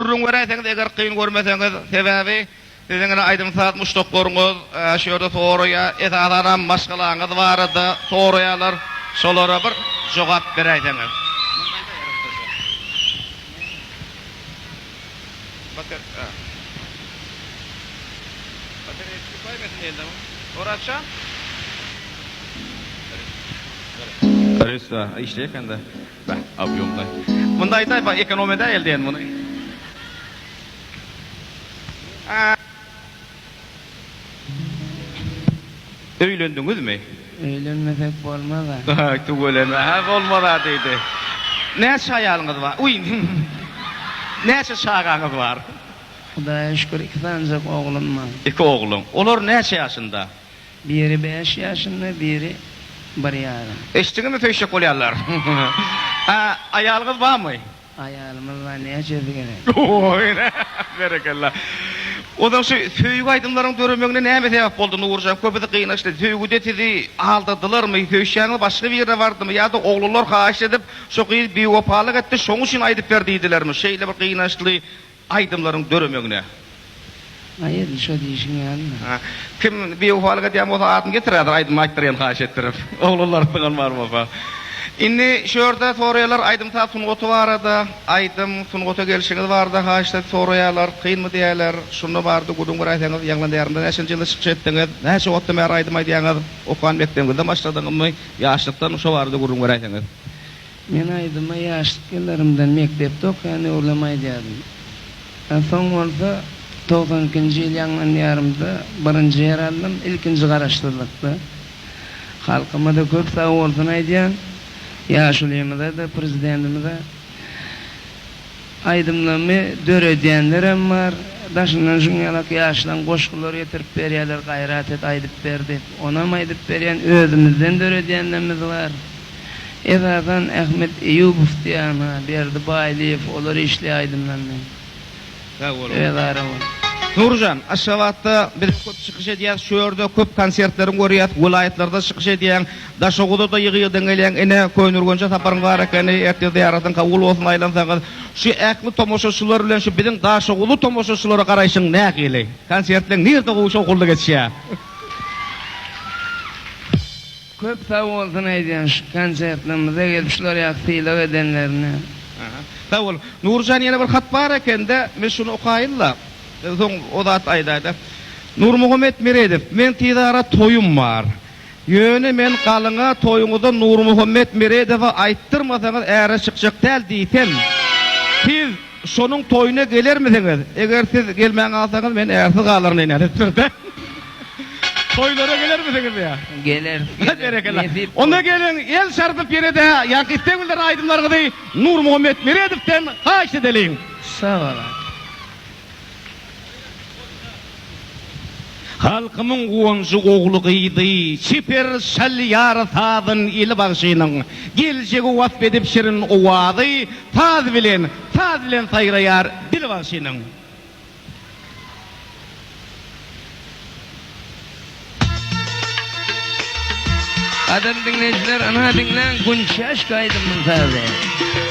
gürrüň beräýseňiz eger kyn görmeseňiz, sebäbi siziň ine aýdym-saz muşdaklaryňyz şu ýerde soraýar, esasanam maşgalaňyz barada soraýarlar, şolara bir jogap beräýseňiz. Beh, obýomda. Munda aýdaý, ba ekonom edäýeli diýen muny. Öýlendiňizmi? Öýlenmesek bolmaz-a. Tüweleme, hä, bolmaz-a diýdi. Näçe aýalyňyz bar? Uý, näçe çagaňyz bar? Hudaýa şükür, iki sanyjak oglum bar. Iki ogluň. Olar näçe ýaşynda? Biri bäş ýaşynda, biri bir ýarym. Eşitdiňizmi söýüşjek bolýarlar. A aýalyňyz barmy? Aýalymyz bar, näçesi gerek? Oý, berekella. Onsoň şu söýgi aýdymlaryň döremegine näme sebäp boldy Nurjan? Köpüsi gynaçly. Söýgüde sizi aldadylarmy? Söýüşýäňiz başga birine bardymy? Ýa-da oglanlar haýyş edip, şo gyz biwepalyk etdi, şoň üçin aýdyp ber diýdilermi? Şeýle bir gynaçly aýdymlaryň döremegine. Aý edil şo diýşiň ýaly-da. Kim biwepalyk edýän bolsa adyny getir häzir aýdym aýtdyrýan haýyş etdirip. Oglanlar sygan bar bolsa. Indi şu ýerde soraýarlar aýdym-saz sungaty barada, aýdym sungata gelşiňiz barada haýyş edip soraýarlar, kynmy diýýärler. Şunda barada gürrüň beräýseňiz, Ýaňlan diýarymda näçenji ýylda çykyş etdiňiz, näçe wagtdan bäri aýdym aýdýaňyz, okan mekdebiňizden başladyňyzmy, ýaşlykdan şo barada gürrüň beräýseňiz. Men aýdyma ýaşlyk ýyllarymdan mekdepde okaýan döwürlem aýdýardym. A soň bolsa 92-nji ýyl Ýaňlan diýarymda birinji ýer aldym, ilkinji garaşsyzlykda. Halkyma-da köp sag bolsun aýdýan, ýaşulymyza-da, prezidentimize. Aýdymlarymy döredýänlerem bar. Daşyndan şuň ýalak ýaşlaň goşgular getirip berýärler, gaýrat et aýdyp ber diýip. Onam aýdyp berýän, özümizden döredýänlerimiz bar. Esasan Ahmet Eýubow diýýän ha, Berdi Baýlyýew olar işleýär aýdymlaryny. Sag boluň. Özara bolup. Nurjan, Aşgabatda biz köp çykyş edýäs, şu ýerde köp konsertleriňi görýäs, welaýatlarda çykyş edýäň, Daşoguza-da ýygy-ýygydan gelýäň, ine, Köneürgenje saparyň bar ekeni, ertir zyýaratyň kabul bolsun aýlansaňyz. Şu ähli tomaşaçylar bilen şu biziň daşoguzly tomaşaçylara garaýşyň nähili? Konsertleň nirde gowy şowhunly geçýär? Köp sag bolsun aýdýan şu konsertlerimize gelip şular ýaly sylag edenlerine. Sag bol. Nurjan ýene bir hat bar ekende men şuny okaýynla soň o zat aýdaýda. Nurmuhammet Meredow men tizara toýum bar. Ýöne men galyňa toýuňyzda Nurmuhammet Meredowa aýtdyrmasaňyz äre çykjak däl diýsem siz şonuň toýuna gelermisiňiz? Eger siz gelmän galsaňyz men ärsiz galaryn diýýär. Toýlara gelermisiňiz ýa? Geleris, geleris. Berekella. Nesip Onda bolsa. geliň, el çarpyp ýene-de ýaňky isleg bildiren aýdymlaryňyzy Nurmuhammet Meredowden haýyşt edeliň. Sag boluň. Halkymyň guwanjy ogly-gyzy, çeper çalýar sazyn ili bagşynyň. Geljegi wasp edip şirin owazy, saz bilen, saz bilen saýraýar dili bagşynyň. Gadyrly diňleýjiler, ynha diňläň Gunçaşka aýdymynyň sazy.